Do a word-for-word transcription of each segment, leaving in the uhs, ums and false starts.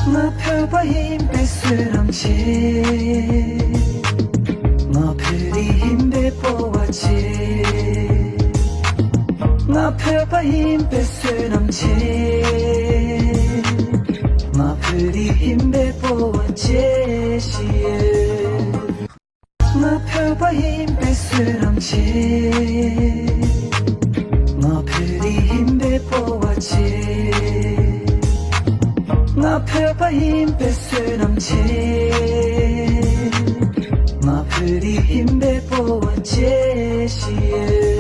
ང་བོད་པ་ཡིན་པའི་བསོད་ནམས་ཆེ། ང་བོད་རིགས་ཡིན་པའི་སྤོབས་པ་ཆེ། ང་བོད་པ་ཡིན་པའི་བསོད་ནམས་ཆེ། ང་བོད་རིགས་ཡིན་པའི་སྤོབས་པ་ཆེ་ཞིག་ཡོད། ང་བོད་པ་ཡིན་པའི་བསོད་ནམས་ཆེ། ང་བོད་རིགས་ཡིན་པའི་སྤོབས་པ་ཆེ། ང་བོད་པ་ཡིན་པའི་བསོད་ནམས་ཆེ། ང་བོད་རིགས་ཡིན་པའི་སྤོབས་པ་ཆེ་ཞིག་ཡོད།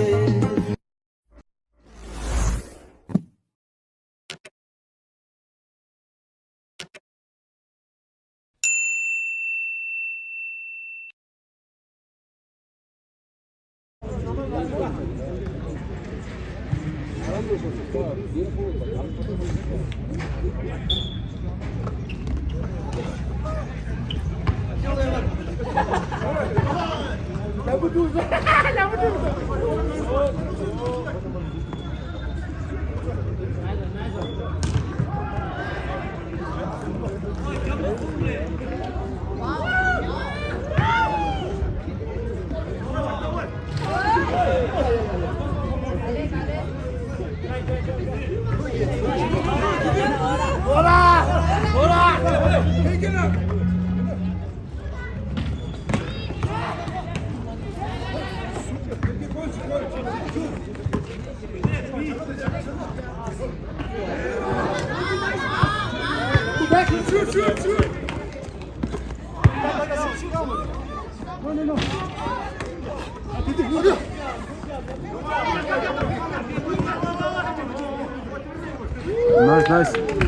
Nice, nice.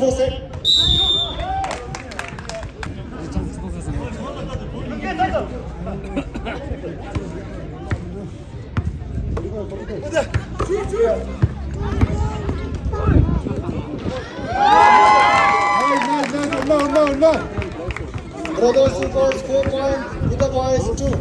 Nice, nice, nice. No, no, no. Brothers, four, four point, Buddha boys, two.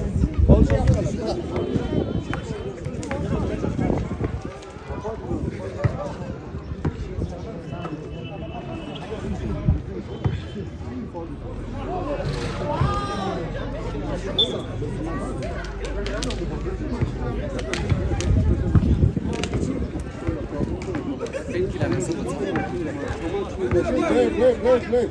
Play, play, play, play.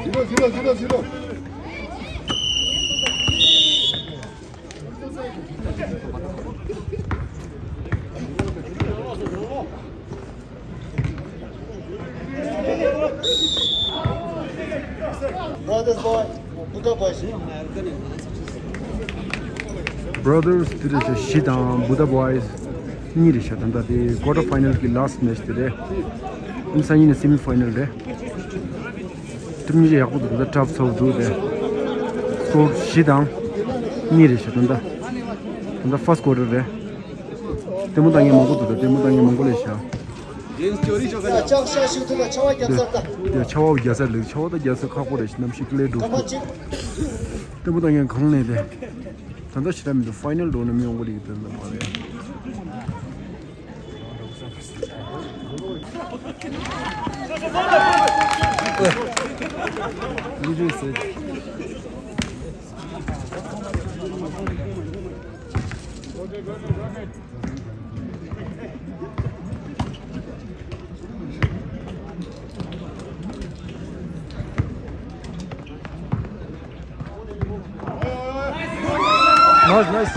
Zero, zero, zero, zero. Brothers boy, Buddha boys. Brothers དེ་རེད་ཤག་བཞི་དང་Buddha boys གཉིས་རེད་ཤག་ད་ལྟ་དེ་quarter final གི་last match དེ་རེད། ཨ་ནི་སང་ཉིན་ནི་semi final རེད། ཊིམ་གཉིས་ཀ་ཡག་པོ་འདུག་ད་tough འཚོགས་འདུག་དེ། སྐོར་བཞི་དང་གཉིས་རེད་ཤག་ད་ལྟ། ད་ལྟ་first quarter རེད། ལྟད་མོ་ལྟ་མཁན་མང་པོ་འདུག་ད་ལྟད་མོ་ལྟ་མཁན་མང་པོ་རེད་ཤག་ལྕགས་ཤ་ཞིག་ཐུག་ལ་ཆར་པ་བརྒྱབ་ཚར་ད། དེ་ཆར་པ་བརྒྱབ་ཚར་ལེགས་ཆར་པ་ད་བརྒྱབ་ཚར་ཁག་པོ་རེད་ཤག་གནམ་གཤིས་ཀླད་འགྲོ་ཐུག་ལྟད་མོ་ལྟ་མཁན་གང་ནས་དེ། ད་ལྟ་ཞེ་དྲག་མི་འདུག་ཕའི་ནལ་འགྲོ་ན་མི་ཡོང་གི་རེད་དེ་ལ་མ་རེད། Nice, nice.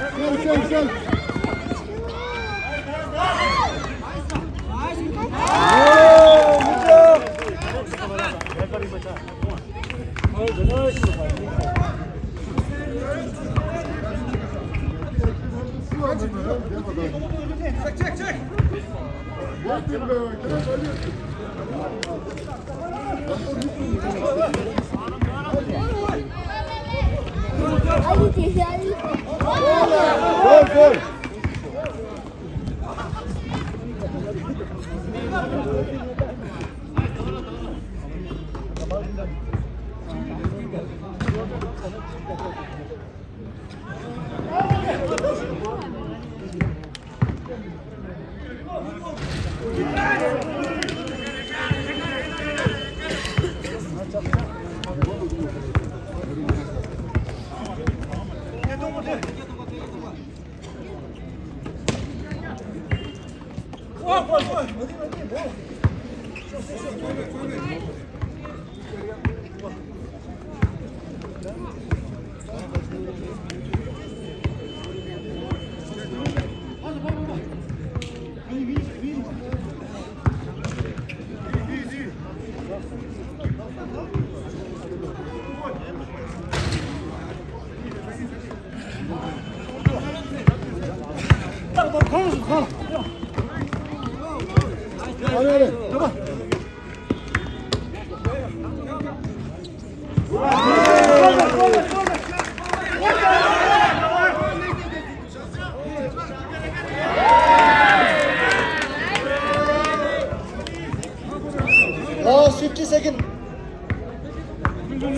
Last fifty second.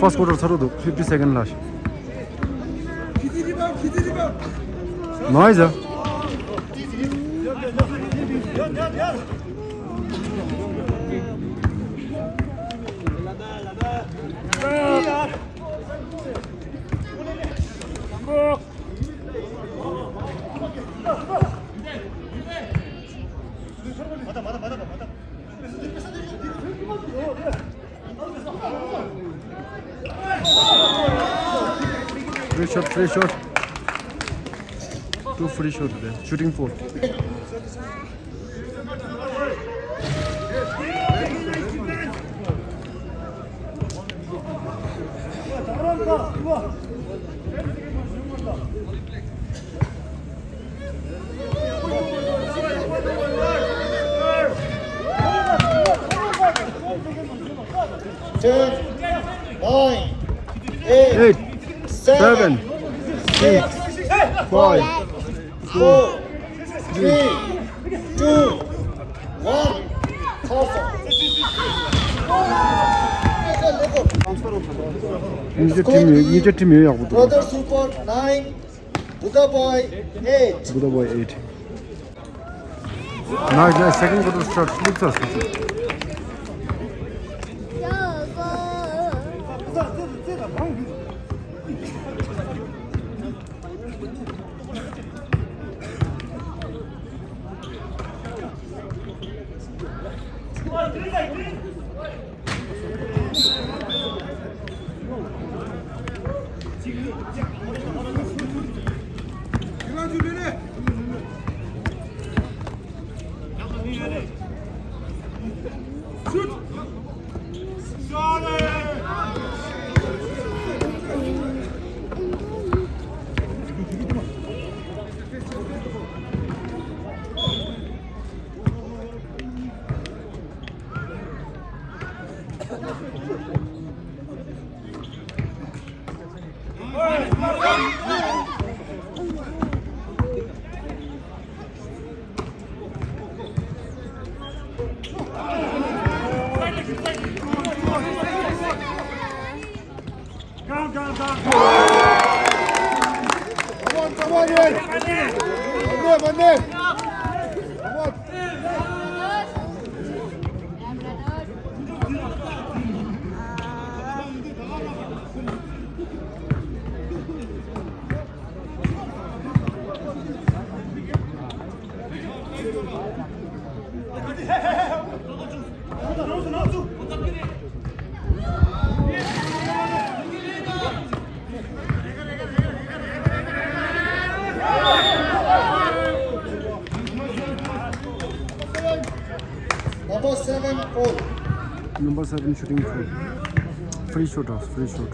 First quarter ཚར་འགྲོ་འདུག fifty second ལ། Nice. Free shot, free shot. Two free shot there. Shooting four. Ten, nine, eight, eight, seven, seven, six, six, five, four, three, two, one. གཉིས་ཀྱི་ཊིམ་ཡོད། གཉིས་ཀྱི་ཊིམ་ཡོད། ཡག་པོ་འདུག Brother Super nine, Buddha Boy eight. Buddha Boy eight. Nice, nice. Second quarter start. Good pass. Come on, come on, yeah. Come on, come on. Number seven, all. Number seven shooting full. Free shoot, house, free shoot.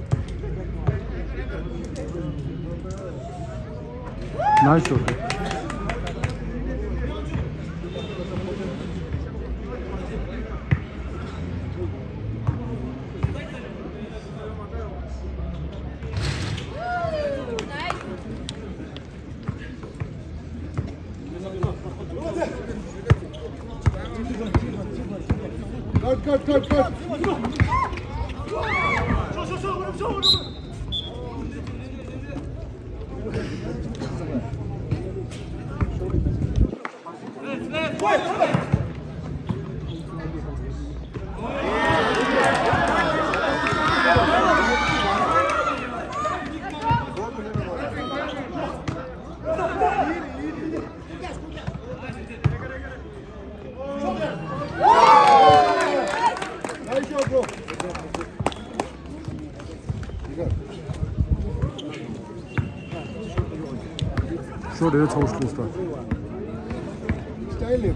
Nice shot. Cut, cut, cut, cut. Nice shot, bro. Short area, tall shots, da. Style is,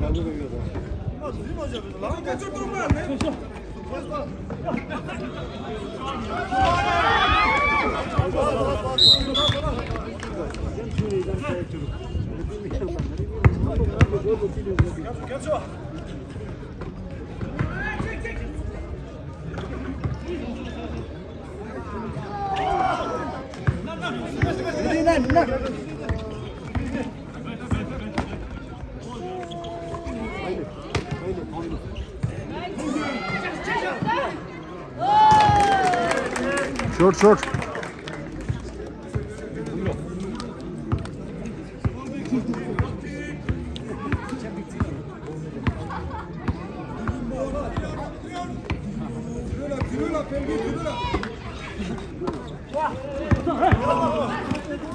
Short, short.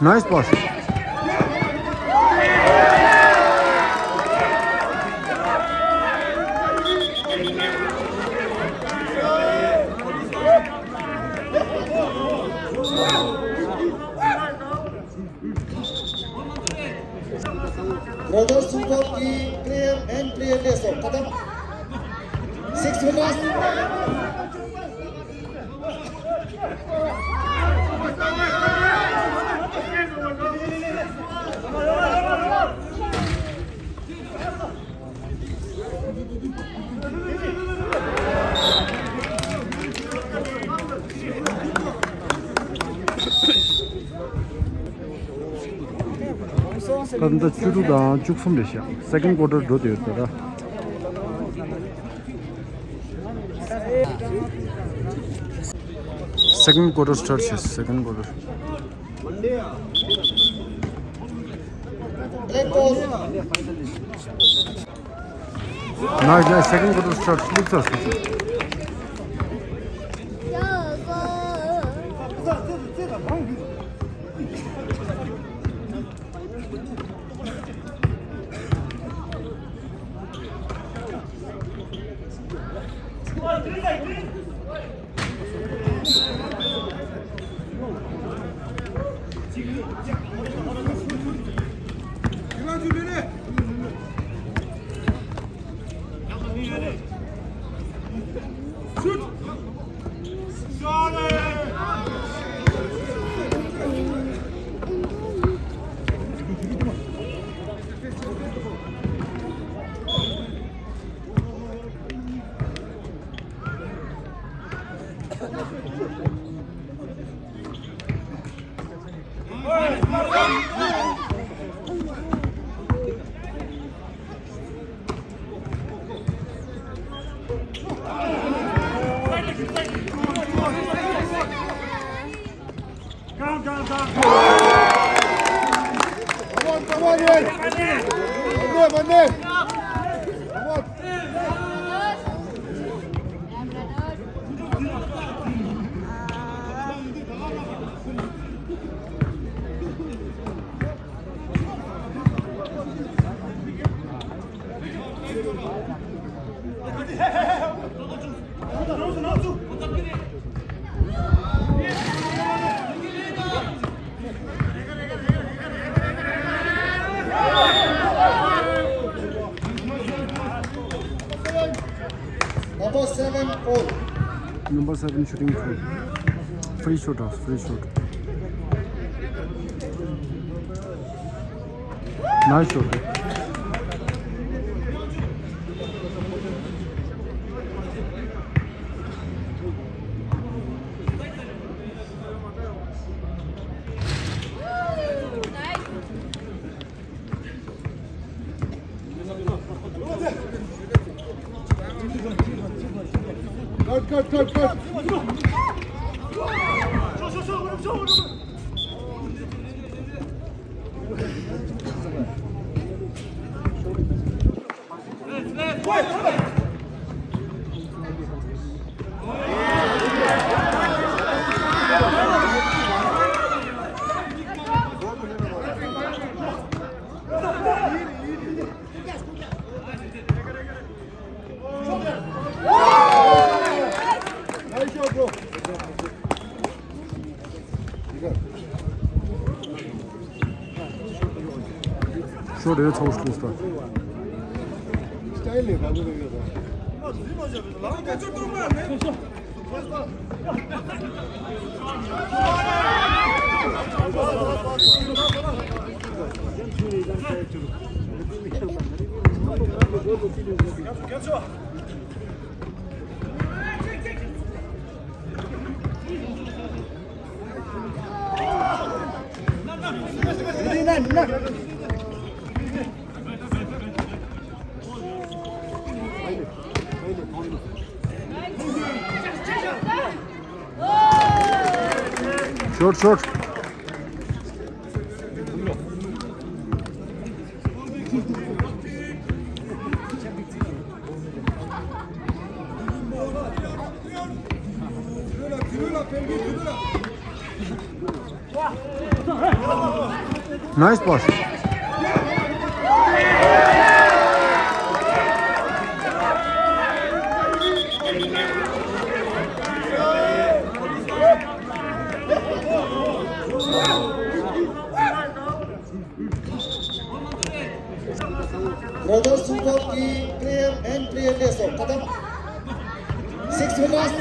Nice pass. Brother Super की player, main player ले सो, खत्म। Six minutes। ད་ལྟ་བཅུ་དྲུག་དང་བཅུ་གསུམ་རེད་ཤག Second quarter འགྲོ་བསྡད་ཡོད་ད་ར། Second quarter start བྱས། Second quarter. Nice, nice. Second quarter start. Look at us. Come, come, come, come. Come on, come on, yeah. Come on, come on. Come on. Number seven, foul. Number seven shooting foul. Free shoot, uh, free shoot. Nice shot. Cut, cut, cut, cut. Nice shot, bro. Shot རེ་ཚོགས་སུ་སྟོན། སི་ཊའིལ་ལས་ཁག་པོ་རེད་ཡོད་ད། Short, short. Nice pass. Brothers Sungkop ki player, main player le so, khatam. Six minutes.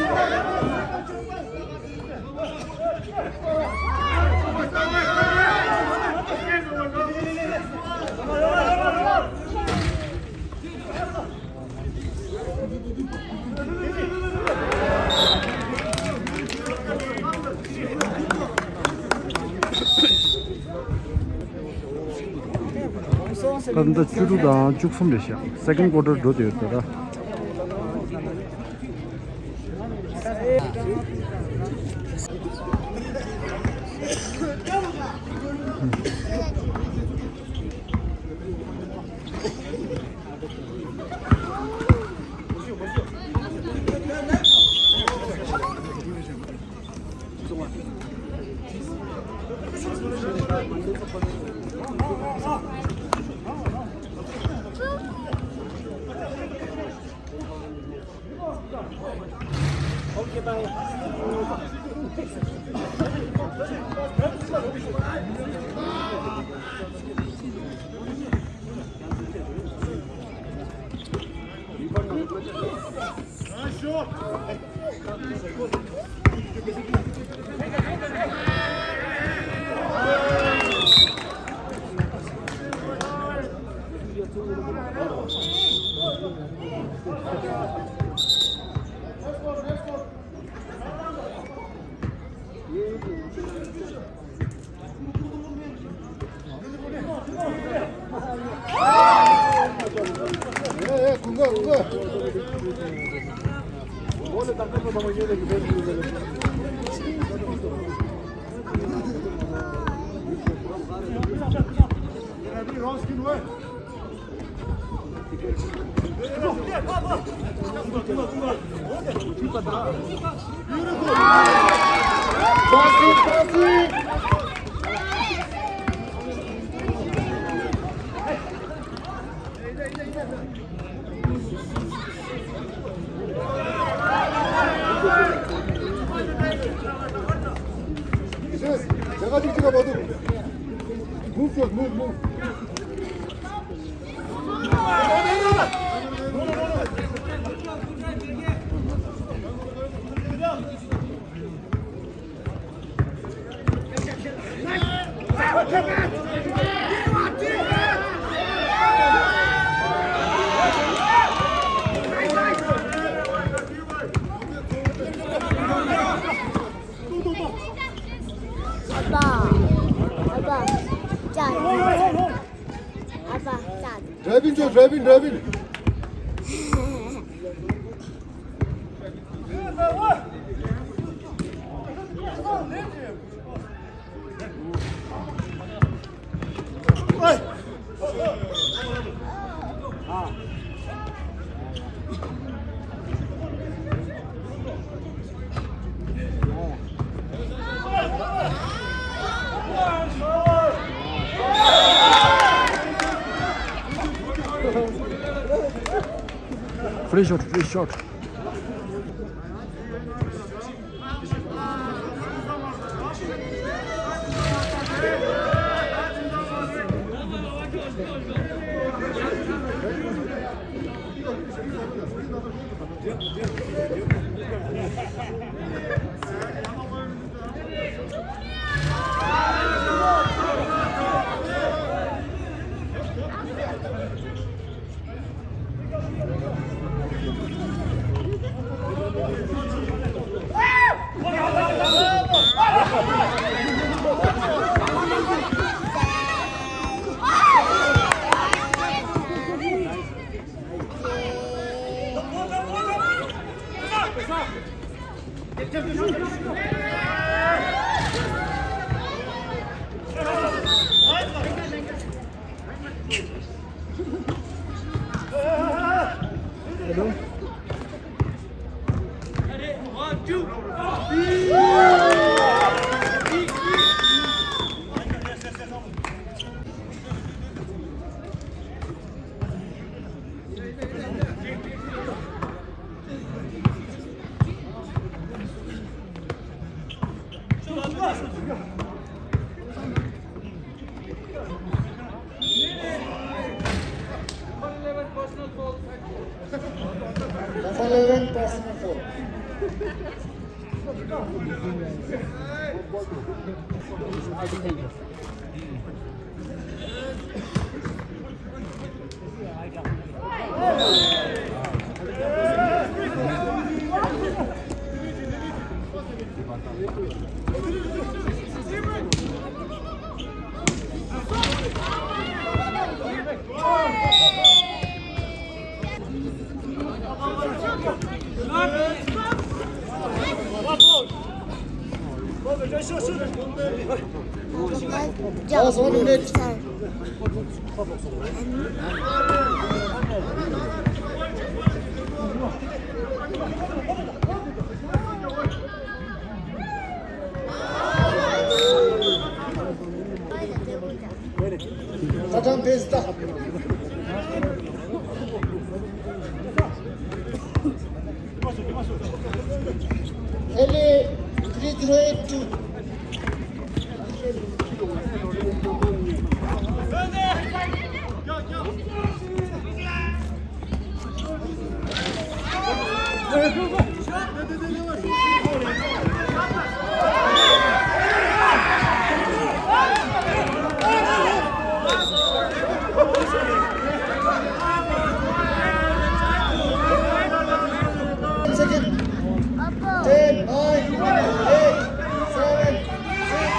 ད་ལྟ་བཅུ་དྲུག་དང་བཅུ་གསུམ་རེད་ཤག་སེ་ཀེན་ཌི་ཀོ་ཊར་འགྲོ་བསྡད་ཡོད་ད་ལྟ། Move, move, move. ཨ་ཕ། ཨ་ཕ། ཅག་ཨ་ཕ། ཅག Driving, Joe, driving, driving. Free shot, free shot. Number eleven personal foul. Last one minute. L A three zero eight two. Second. Ten, nine, eight, seven, six,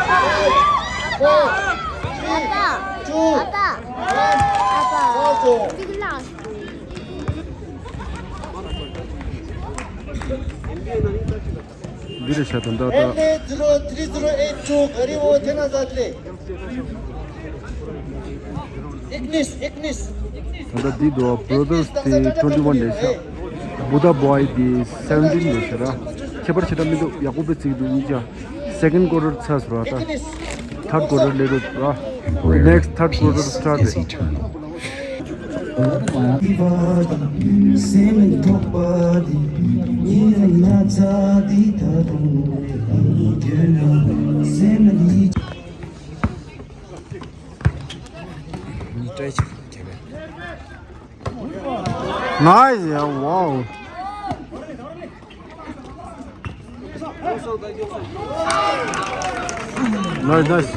five, four, three, two, one. Foul zone. འདི་རེད་ཤག་ད་ད་ད། L A zero three zero eight two ག་རི་འོ་ཐེ་ན་ཟ་ཏྲེ། Ignis, Ignis. ད་ལྟ་འདི་འདུག Brothers དེ་twenty one རེད་ཤག་བུ་ད་བོའི་དེ་seventeen རེད་ཤག་ར། ཁྱད་པར་ཆེ་དྲགས་མི་འདུག་ཡག་པོ་དཔེ་བརྩི་གི་འདུག་གཉིས་ཀ། Second quarter ཚར་སོང་ར་ད། Third quarter སླེབས་འགྲོ་ར། Next third quarter start རེད། Nice, yeah, wow. Nice, nice.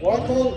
White ball.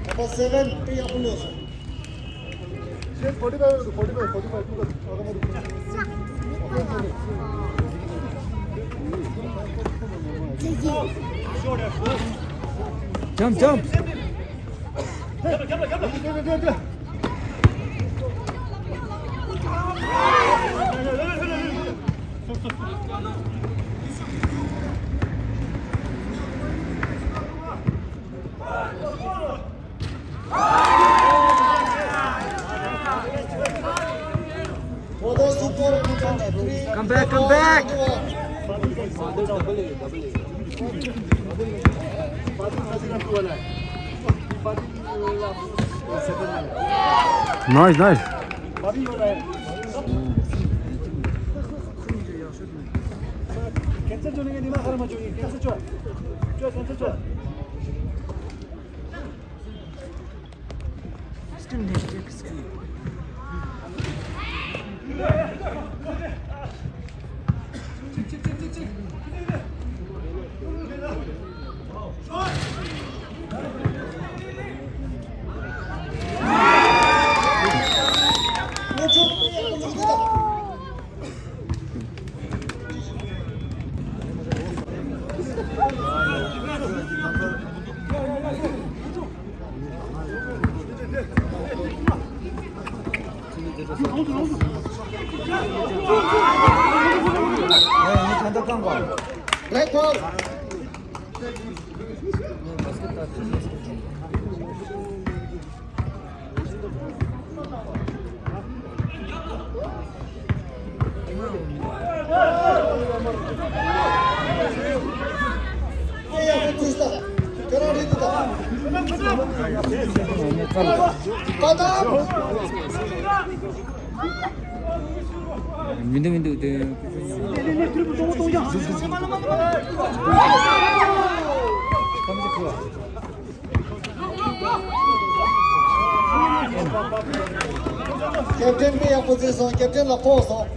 Number seven, P Apollos. Jump, jump. Come back, come back. Nice, nice. Cancel ཆོག་ནི་ང་ཉི་མ་ཁ་ར་མ་ཆོག་ཡིན། cancel ཆོག་ཆོག cancel ཆོག Black ball. མི་འདུག་མི་འདུག་དེ། ཀེབ་ཏེན་པས་ཡག་པོ་བྱས་སོང་། ཀེབ་ཏེན་ལ་ཕོག་སོང་།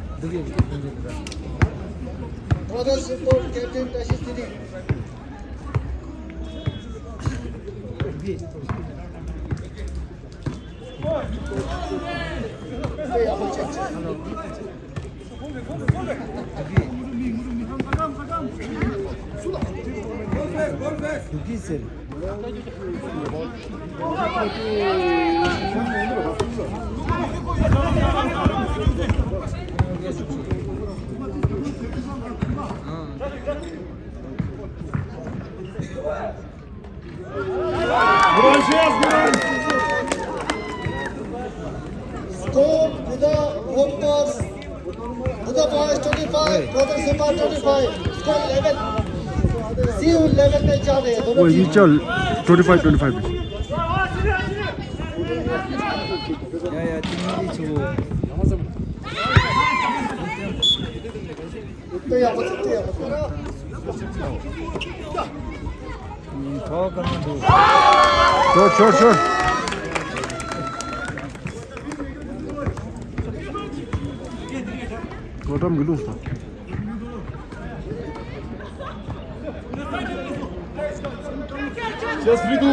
Brother support captain Tashi Siri. Score, Buddha Workers, Buddha Boys twenty-five, Brother Simba twenty-five, score eleven. See you eleven में जा रहे हैं दोनों वो ये team. चल, twenty five twenty five. या, या, तीन ही छो। तो यहाँ पर, तो यहाँ पर। Short, short, short. Program gülüyor usta. Сейчас приду.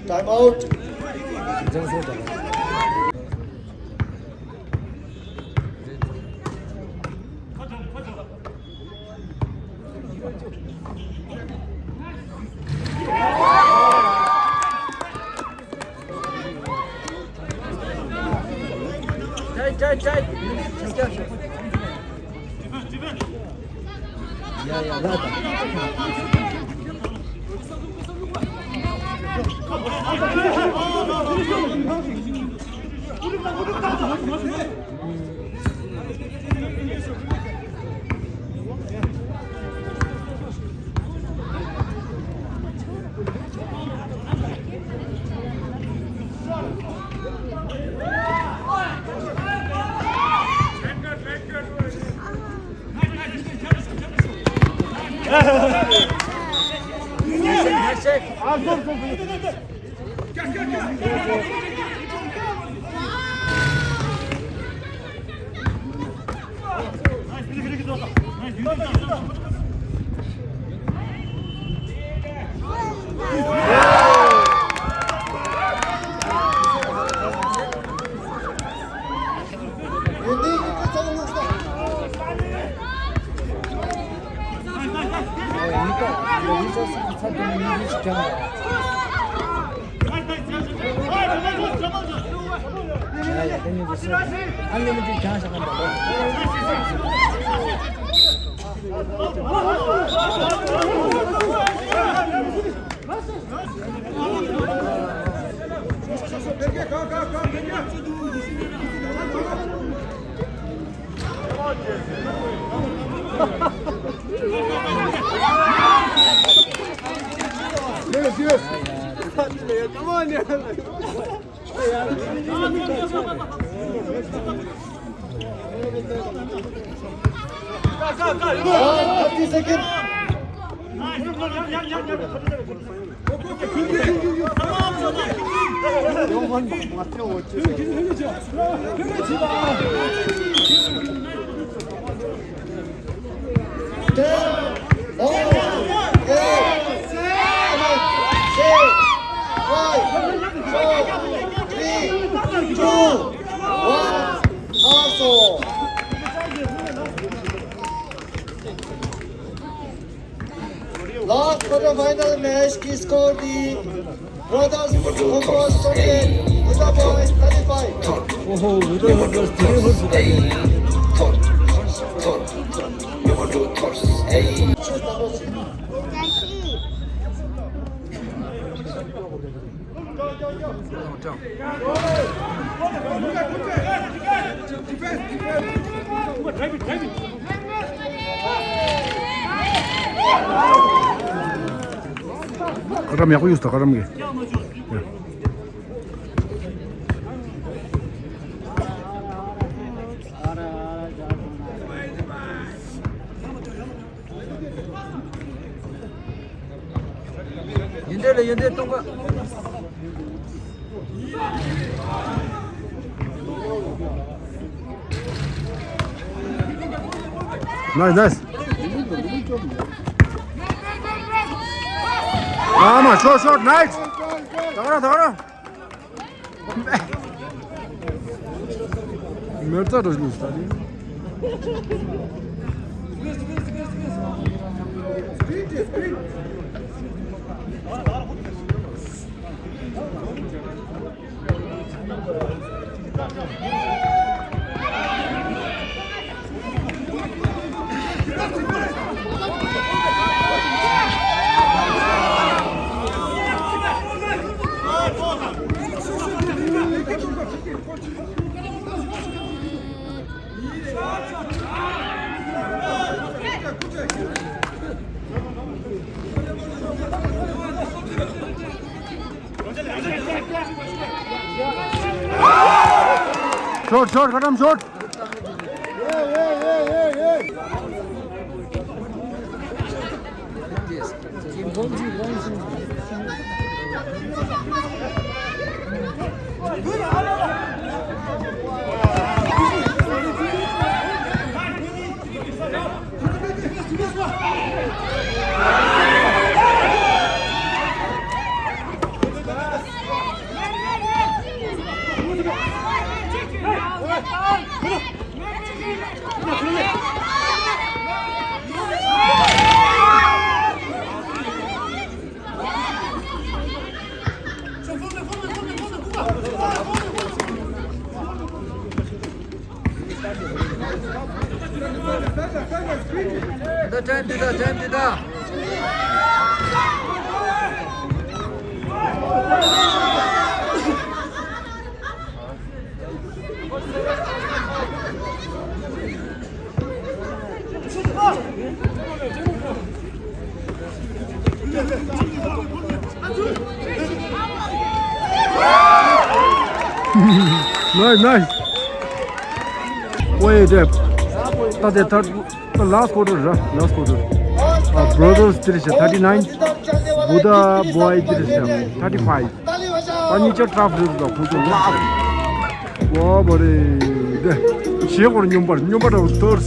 Time out. Tight, tight, tight. Unlimited chance. Yes, yes. Come on, yeah. Thirty seconds. Ten, nine, eight, seven, six, five, four, three, two, one. Awesome. Last quarter final match की score थी Brothers Kokos twenty-eight, Buddha Boys thirty-five. ओहो, Buddha boys thirty five. ཀ་རམ་ཡག་པོ་ཡོད་ས། ཀ་རམ་གི། ཡོན་ཏན་ལ་ཡོན་ཏན་གཏོང་ག། Nice, nice. ཨ་མ། Short, short, nice. ད་ག་རང་། ད་ག་རང་། མེར་ཙ་འགྲོ་བཞིན་ཡོད་ས་རེད། Short, short, ཀ་རམ་short. ད་time འདི་ད། time འདི་ད། Nice, nice. Way deep. ད་དེ་third, last quarter ར། last quarter. ཨ་ Brothers འདིར་བཞག thirty nine། Buddha boy འདིར་བཞག thirty five། ད་གཉིས་ཆ་ཊར་ཕ་རེད་འདུག་ཁོང་ཚོ་ལགས། ཝ་བ་རེད། ཞེས་སྐོར་སྨྱོན་པར་སྨྱོན་པ་འདྲ་བོ་ཐོར།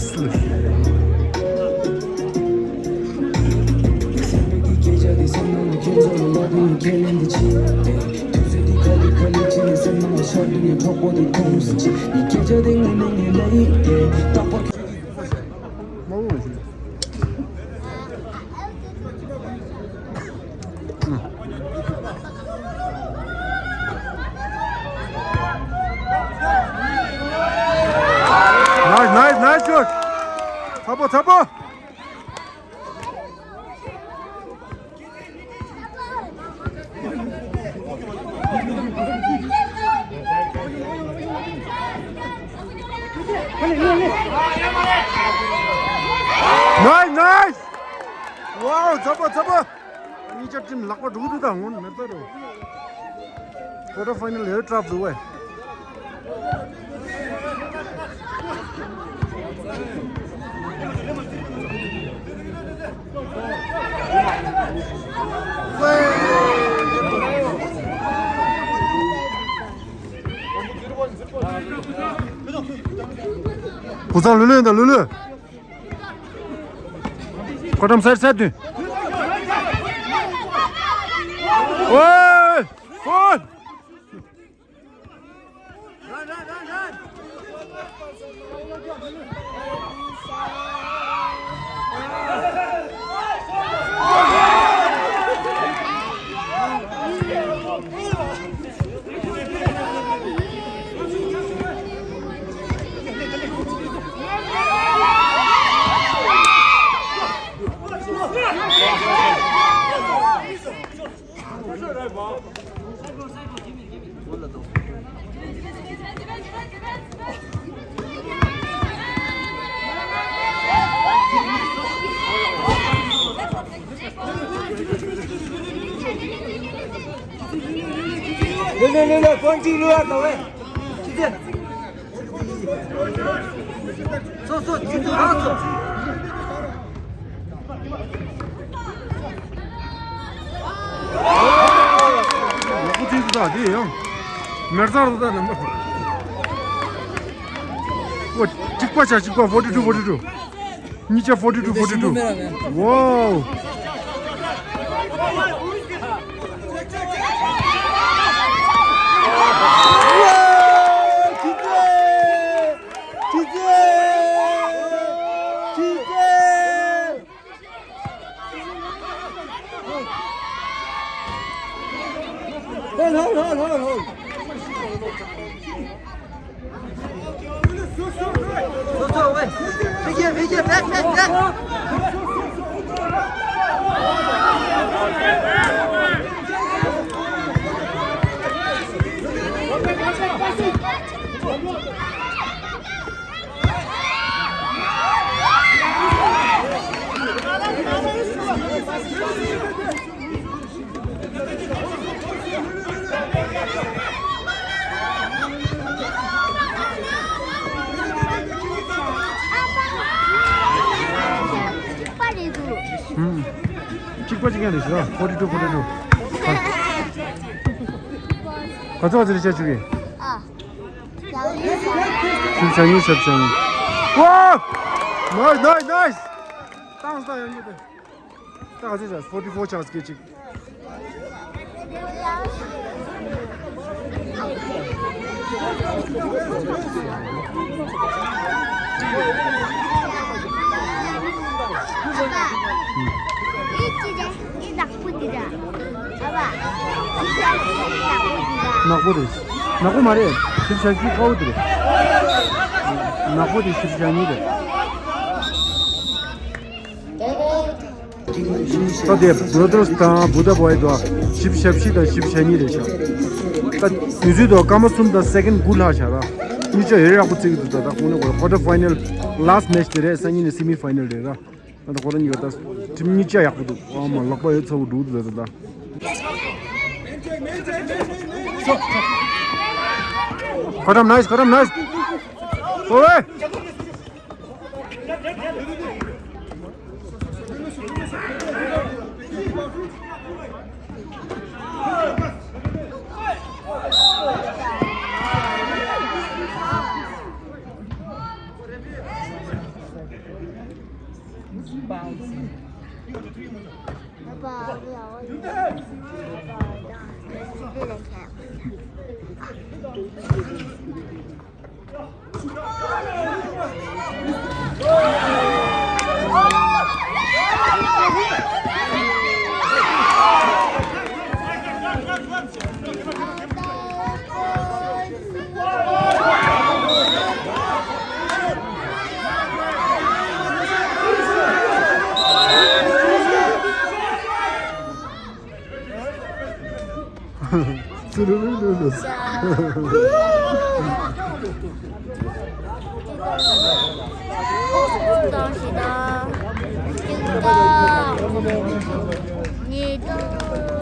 Nice, nice, nice shot. ཚ་པོ་ཚ་པོ། Nice, nice. Wow, ཚ་པོ་ཚ་པོ། གཉིས་ཆ་ཊིམ་ལག་པ་འགྲོ་གི་འདུག་ད་སྔོན་མེད་ད་རོ། Quarter final ཡོད་ཊར་ཕ་འདུག་བས། བུ་ཚང་ལུས་ལུས་ཡིན་ད་ལུས་ལུས། ཁོ་ཊམ་སའིཌ་སའིཌ་དུ། ཨོའི། ཧོལ། ལེ་ལེ་ལེ་ལེ། ཀོན་ཅིག་ལུ་ཡ་ད་བས། ཅི་ཟེར། སོ་སོ་ཅི་ཟེར་རང་སོ། ལག་པ་ཅིག་ཏུ་ད་དེ་ཡང་། མེར་ཚར་དུ་ད་ནམ་པ། ཨོ། གཅིག་པ་ཆ་གཅིག་པ། Forty two, forty two། གཉིས་ཆ་forty two, forty two། Wow། Hold, hold, hold, hold, hold. གཅིག་པ་གཅིག་ཡང་རེད་ཤག Forty two, forty two། ག་ཚོད་ག་ཚོད་རེད་བྱ་བཅུག་གི། ཨ། བཞི་བཅུ་གཉིས། བཞི་བཅུ་གཉིས། ཝ། Nice, nice, nice། བཏང་སྟངས་ཡང་ཉེ་དེ། བཏང་ཚེ་བྱ། Forty four ཆགས་སྐད་ཅིག་ནག་པོ་རེད། ནག་པོ་མ་རེད། བཞི་བཅུ་ཞེ་བཞི་དཀར་པོ་དེ་རེད། ནག་པོ་དེ་བཞི་བཅུ་ཞེ་གཉིས་རེད། ད་དེ་Brothers དང་Buddha boy དང་བཞི་བཅུ་ཞེ་བཞི་དང་བཞི་བཅུ་ཞེ་གཉིས་རེད་ཤག་ད་དུས་ཚོད་དུ་སྐར་མ་གསུམ་དང་སེ་ཀེན་དགུ་ལྷག་བཞག་ར། གཉིས་ཆ་ཡོད་རེད། ཡག་པོ་བརྩི་གི་འདུག་ད་ད་ཁོང་ནི་quarter final last match དེ་རེད། སང་ཉིན་ནི་semi final རེད་ར། ད་ད་ཁོ་རང་གཉིས་ཀ་ད་ཊིམ་གཉིས་ཆ་ཡག་པོ་འདུག་ཨ་མ་ལག་པ་ཡོད་ཚ་བོ་འདུག་ད་ད་ད། ཁོ་ཊམ་nice, ཁོ་ཊམ་nice། ཨོ་ཝེ།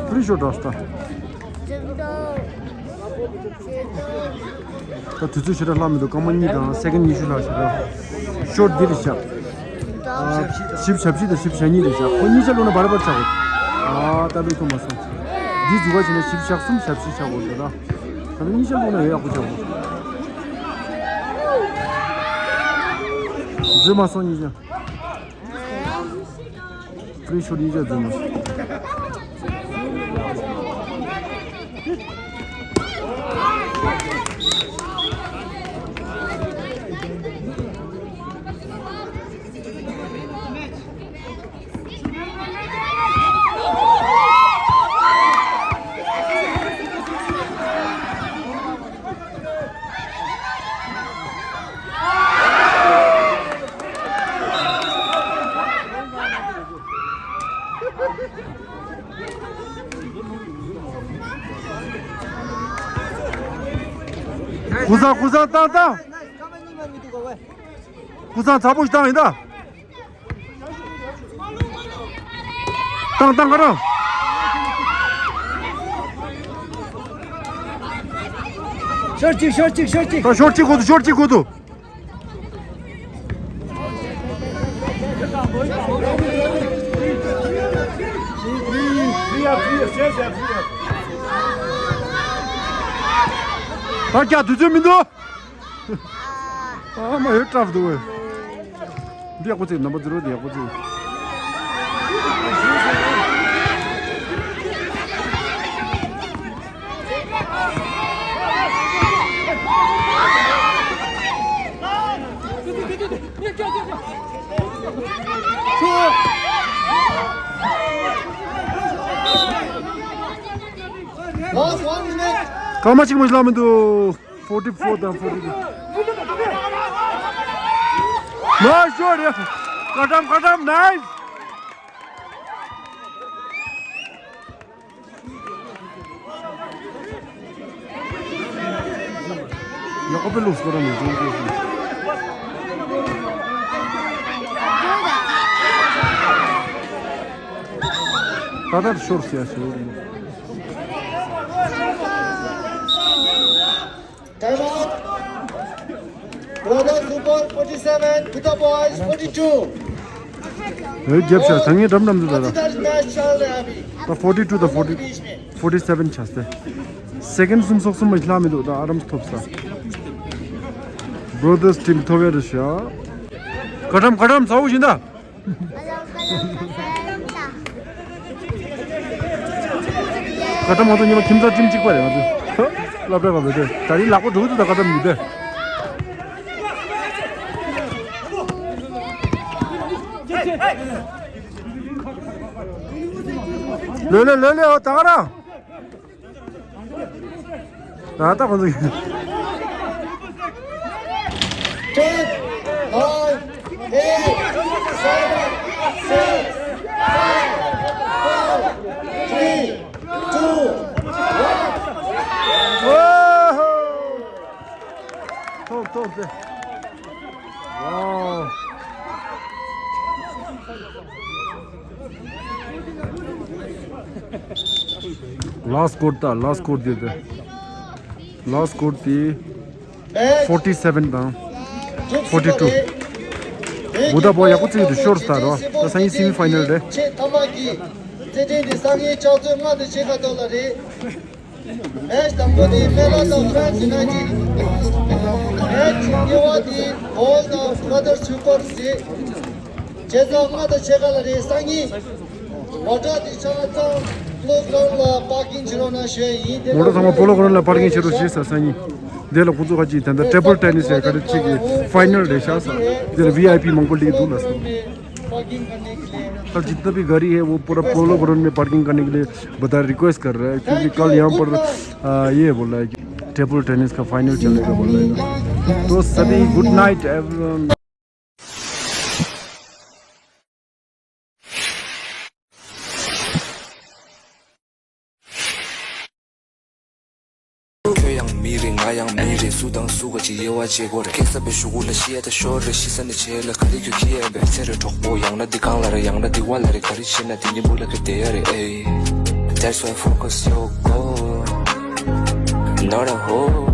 Pretty sure that's the. ད་དུས་ཚོད་ཞེ་དྲག་ལྷག་མི་འདུག་སྐར་མ་གཉིས་དང་སེ་ཀེན་ཉི་ཤུ་ལྷག་ཞེ་དྲག་ཤོར་འདི་རེད་ཤག་བཞི་བཅུ་ཞེ་བཞི་དང་བཞི་བཅུ་ཞེ་གཉིས་རེད་ཤག་ཁོ་གཉིས་ཆ་བླུགས་ན་བར་བར་ཆགས་འོ། ཨ་ད་བླུགས་ཐུབ་མ་སོང་། འདི་འཛུགས་པ་བྱས་ན་བཞི་བཅུ་ཞེ་གསུམ་ཞེ་བཞི་ཆགས་འོ་འདི་ལ། ད་ནི་གཉིས་ཆ་བླུགས་ན་ཡོད་ཡག་པོ་ཆགས་འོ། འཛུལ་མ་སོང་གཉིས་ཆ། Free shot ཡིན་ཅག་འཛིན་མ། ཀུ་སང་ཀུ་སང་བཏང་བཏང་། ཀུ་སང་ཚ་པོ་ཞིག་བཏང་ཡིན་ད། བཏང་བཏང་ག་རང་། ཤོར་གཅིག་ཤོར་གཅིག་ཤོར་གཅིག་ད་ཤོར་གཅིག་དགོས་འདུག་ཤོར་གཅིག་དགོས་འདུག་ད་རྒྱག་དུས་ཚོད་མི་འདུག་ཨ་མ་ཡོད་སྐྲག་འདུག་ཨེ། འདི་ཡག་པོ་བརྩིས། ནམ་པར་ཛི་རོ་འདི་ཡག་པོ་བརྩིས། སྐར་མ་གཅིག་མ་ཞིག་ལྷག་མི་འདུག Forty four དང་forty two. Nice shot, yeah. Kadam, Kadam, nice. ཡག་པོ་ལུགས་སྐོར་ར་མི་འདུག་ད་ལྟ་ཤོར་ཟེར་ཞུ། Time out. Brothers Upal forty seven, Buddha Boys forty two. ཨེ་རྒྱབ་ཤ་ཐང་ངེ་འགྲམ་འགྲམ་དུ་ད་ད། ད་forty two ད་forty forty seven ཆགས་ཏེ། སེ་ཀེན་སུམ་སོག་གསུམ་མ་ལྷག་མི་འདུག་ད་ཨ་རམ་ཐོབ་ས། Brothers team ཐོབ་ཡ་རེད་ཤག་ཀ་ཀྲམ་ཀ་ཀྲམ་ཚ་བོ་བཞིན་ད། ཀ་ཀྲམ་ང་ཚོ་ཉི་མ་ཁྱིམ་ཚང་ཁྲིམས་གཅིག་པ་རེད་ང་ཚོ། སློབ་གྲྭ་ག་བེ་དེ་ད་རིང་ལག་པ་འགྲོ་གི་འདུག་ད་ཀ་ཀྲམ་ཡིན་ཏེ། ལོས་ལོས་ལོས་ལོས་ཨོ་ད་ག་རང་། ད་ལྟ་ཁོང་ཚོ། Ten, nine, eight, seven, six, five, four, three, two, one. ཐོབ་ཐོབ་ཟེ། Wow. Last score ད་last score དེ་དེ། Last score དེ་forty seven དང་forty two། འུ་ད་བོ་ཡག་པོ་བརྩིས་འདུག་ཤོར་སྟ་རོ། ད་སང་ཉིན་སེ་མི་ཕའི་ནལ་རེད། རྩེད་འགྲན་འདི་སང་ཉིན་ལྕགས་མཛོད་མངའ་སྡེ་ཆེ་ཁ་ཐོག་ལ་རེད། Match དང་པོ་དེ་སྨན་བླ་དང་France United། Match གཉིས་པ་དེ་Boys དང་Brothers Super Six། བྱས་ཙང་མངའ་སྡེ་ཆེ་ཁ་ལ་རེད་སང་ཉིན། མོ་ཊ་དེ་ཆ་ཚང་པོ་ལོ་གྷ་རའུན་ལ་པར་ཀིང་བྱེད་རོགས་གནང་ཞུ་ཡ་ཡིན། དེ་མོ་ཊ་ཚང་མ་པོ་ལོ་གྷ་རའུན་ལ་པར་ཀིང་བྱེད་རོགས་ཞེས་ཟེར་ས་ཡིན། དེ་ལ་ཁོ་ཚོ་ཁ་ཅིག་ད་ལྟ་ཊེ་བལ་ཊེ་ནི་སི་ཡ་ག་རེ་ཅིག་གི་ཕའི་ནལ་རེད་ཤག་ས། དེ་ལ་ཝི་ཨའི་པི་མང་པོ་སླེབས་འདུག་ལ་སོ། कल जितना भी गाड़ी है वो पूरा polo ground में पार्किंग करने के लिए बता रिक्वेस्ट कर रहा है, क्योंकि कल यहाँ पर आ, ये बोल रहा है कि टेबल टेनिस का फाइनल चलेगा बोल रहा है। तो सभी good night everyone. ཁྱོད་ཡང་མི་རེད། ང་ཡང་མི་རེད། སུ་དང་སུ་ག་ཅིག་དབྱེ་བ་འབྱེད་དགོས་རེད། ཁེག་ས་པའི་གཞུག་གུ་ལ་ཤི་ཡ་ད་ཤོར་རེད། ཤི་ས་ནས་བྱེད་ལ་ག་རེ་ཁྱོད་ཁྱི་ཡ་བས་ཚེ་རེད་གྲོགས་པོ། ཡང་ན་འདི་གང་ལ་རེད། ཡང་ན་འདི་བ་ལ་རེད། ག་རེ་བྱེད་ན་འདི་ཉིན་མོ་ལ་ཁྱོད་བསྡད་ཡ་རེད། ཨེ། That's why focus your goal, not a hole.